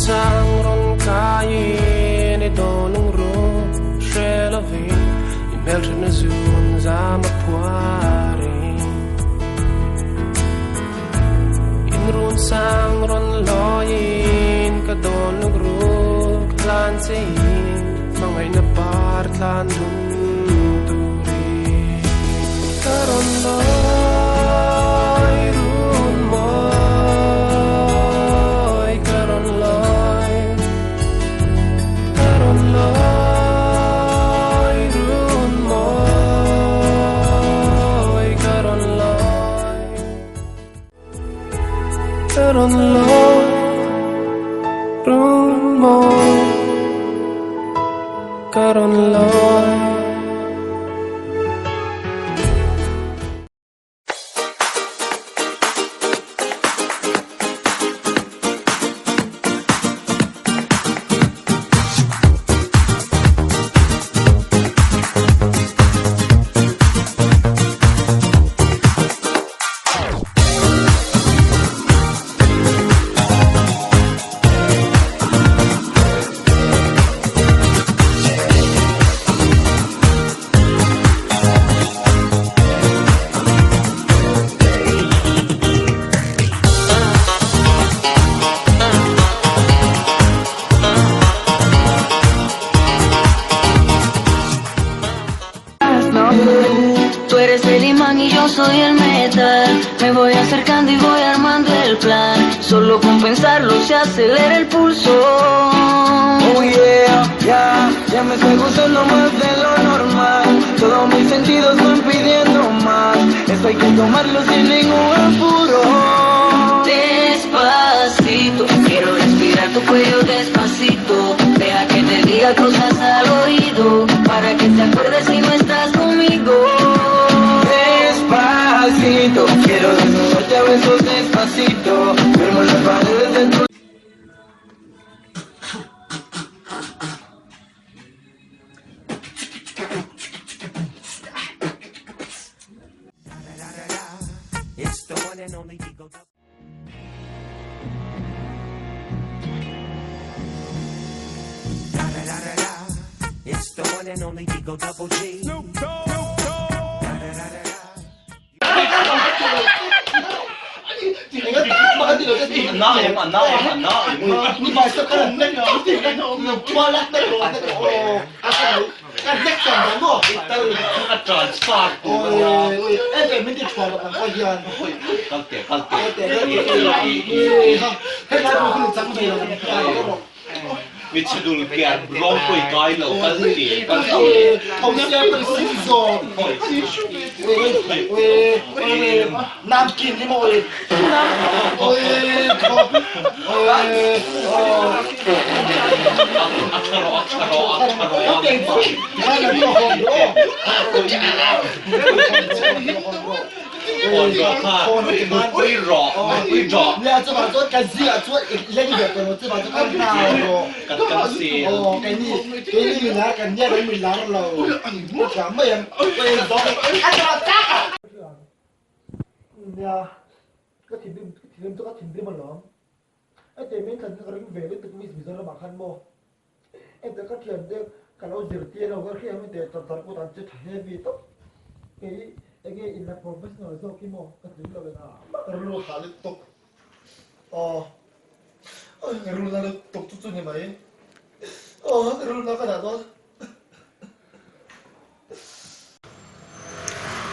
sang rawn kaiin i dawn lung hre lovin i hmelthatna zun zam a phuarin. In run sang rawn lawiin ka dawn lungruk hlan chein hmangaihna par tlan dun turin ka rawn lawi run mawi ka rawn lawi ka rawn lawi run mawi ka rawn lawi Ka rawn lawi run mawi ka rawn lawi.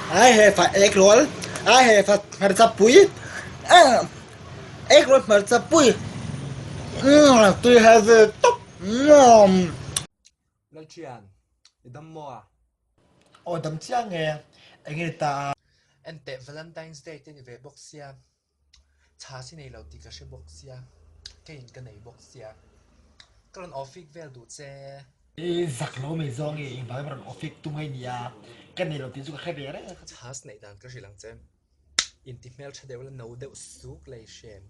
I have a egg roll. I have a hmarcha pui. Egg roll hmarcha pui. Tui have a top. Lalṭhian, i dam maw a? Aw dam chiang e, eng nge ta a? Enteh Valentine's Day te ni ve bawk sia, chha si nei lo tih ka hre bawk sia, keiin ka nei bawk sia. Ka rawn offic vel duh che. I zak lo mai zawng i, engvang rawn offic tum ngai nia, ka nei lo tih chu ka hre ve reng a. Chhas neih dan ka hrilh ang che. Inti hmeltha deuh la no deuh suk lei hrem,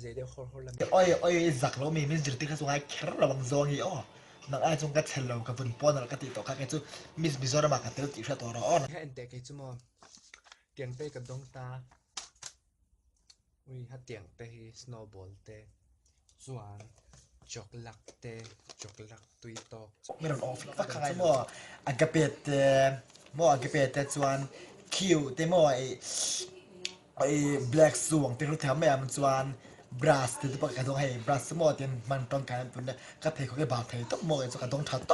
zei deuh hawr hawr la. Oi oi i zak lo mai min zirtir kha chu ngai kher lo ang zawng i aw. Nang ai chuan ka chhel lo, ka vun pawn alh ka tih tawh kha kei chu Miss Mizoram ah ka tel tih hriat tawh rawh aw. Kha enteh kei chu maw tiang te ka dawng ta ui ha tiang te hi snowball te chuan. Chawklak te, chawklak tui tawk. Mi rawn awh fik vak kha chu maw agape te maw agape te chuan khiu te maw ih ih black shoe ang te hru thiam mai ang chuan brush te te pawh ka dawng hei brush chu maw tin hman tangkai an pun a ka pheikhawk hi bak thei tawp maw kei chu ka dawng tha tawp.